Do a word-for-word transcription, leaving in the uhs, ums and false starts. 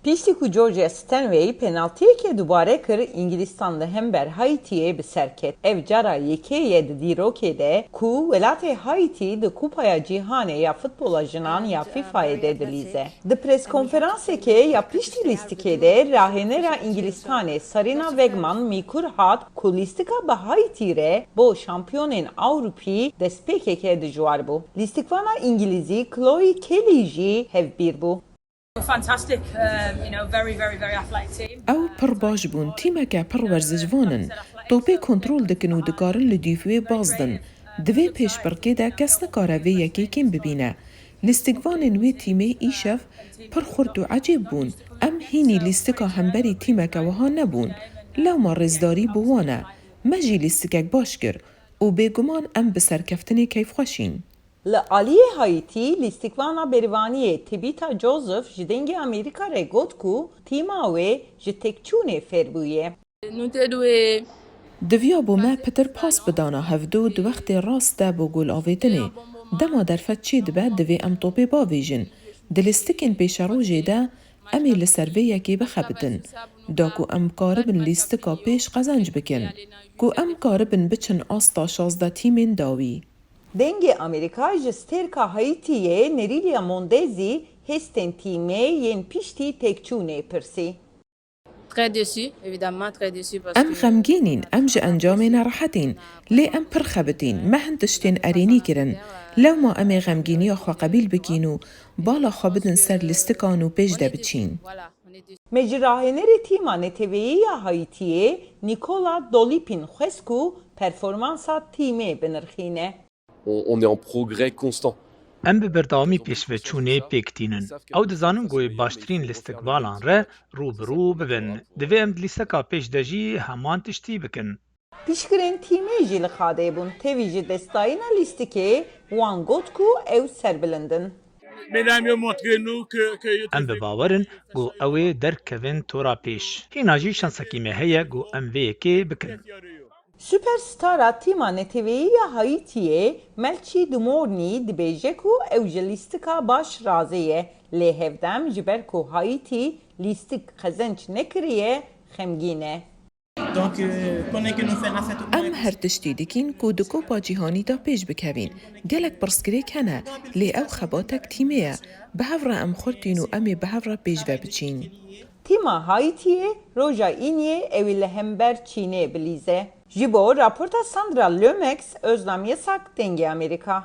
Piştî ku Georgia Stanway penaltiyeke dubare kir, Îngilîstan li hember Haîtiyê bi ser ket. Ev cara yekê ye di dîrokê de ku welatê Haîtî di Kupaya Cîhanê ya futbola jinan ya FIFAyê de dilîze. Di preskonferansekê ya piştî lîstikê de rahênera Îngilîstanê Sarina Wegman mîkur hat ku lîstika bi Haîtî re bo şampiyonên Ewropî destpêkeke dijwar bû. Lîstikvana Îngilîzî Chloe Kelly jî hevbîr bû. Fantastic, um, you know, very, very, very athletic team. Ew pir baş bûn. Tîmeke pir werzişvan in. Topê kontrol dikin û dikarin li dîf wê baz din. Di vê pêşbirkê de kes nikare vê yekê kêm bibîne. Lîstikvanên wê tîmê îşev pir xurt û ecêb bûn. Em hînî lîstika hemberî tîmeke wiha nebûn. Lewma rêzdarî bo wan e. Me jî lîstikek baş kir û bêguman em bi serkeftinê keyfxweş în. Li aliyê Haîtî, lîstikvana berivaniyê Tebita Joseph ji Dengê Amerîka re got ku tîma wê ji têkçûnê fêr bûye. Nû tê duê. Diviya bo me pitir pas bidana hevdu di wextê rast de bo gol avêtinê. Dema derfet çêdibe, divê em topê bavêjin. Di lîstikên pêşerojê de em ê li ser vê yekê bixebitin. Da ku em karibin lîstika pêş qezenc bikin. Ku em karibin biçin asta şazdeh tîmên dawî. Dengê Amerîka ji stêrka Haîtiyê Nerilia Mondezî hêstên tîmê yên piştî têkçûnê pirsî. Très déçu, évidemment, très déçu parce Em que xemgîn în, em ji encamê nerehet în, lê em pir xebitîn, me hin tiştên erênî kirin. Lewma em ê xemgîniya xwe qebîl bikîn û bala xwe bidin ser lîstikan û pêş de biçîn. Voilà, on est déçu. Me ji rahênerê tîma neteweyî ya Haîtiyê Nicola Dolipin xwest ku performansa tîmê binirxîne. On, on est en progrès constant. Em bi berdewamî pêşveçûnê pêk tînin. Ew dizanin ku wê baştirîn lîstikvalan re rû bi rû bibin. Divê em di lîsteka pêş de jî heman tiştî bikin. Piştgirên tîmê jî li qadê bûn. Tevî ji destdayîna lîstikê wan got ku ew serbilind in. Mesdames et messieurs, montrez-nous que, que Em bi bawer in ku ew ê derkevin tora pêş. Hîna jî şansekî me heye ku em vê yekê bikin. Superstara tîma neteweyî ya Haîtiyê Melchie Dumornay dibêje ku ew ji lîstika baş razî ye, lê hevdem ji ber ku Haîtî lîstik qezenc nekiriye, xemgîn e. Donc, euh, pendant que nous faisons la fête au Em her tiştî dikîn ku di Kopa Cîhanî de pêş bikevîn. Gelek pirsgirêk hene, lê ew xebatek tîmê ye. Bi hev re em xurt în û em ê bi hev re pêş ve biçîn. Tîma Haîtiyê roja Îniyê ew ê li hember Çînê bilîze. Ji bo raporta Sandra Lomax, Özlem Yasak, Dengê Amerîka.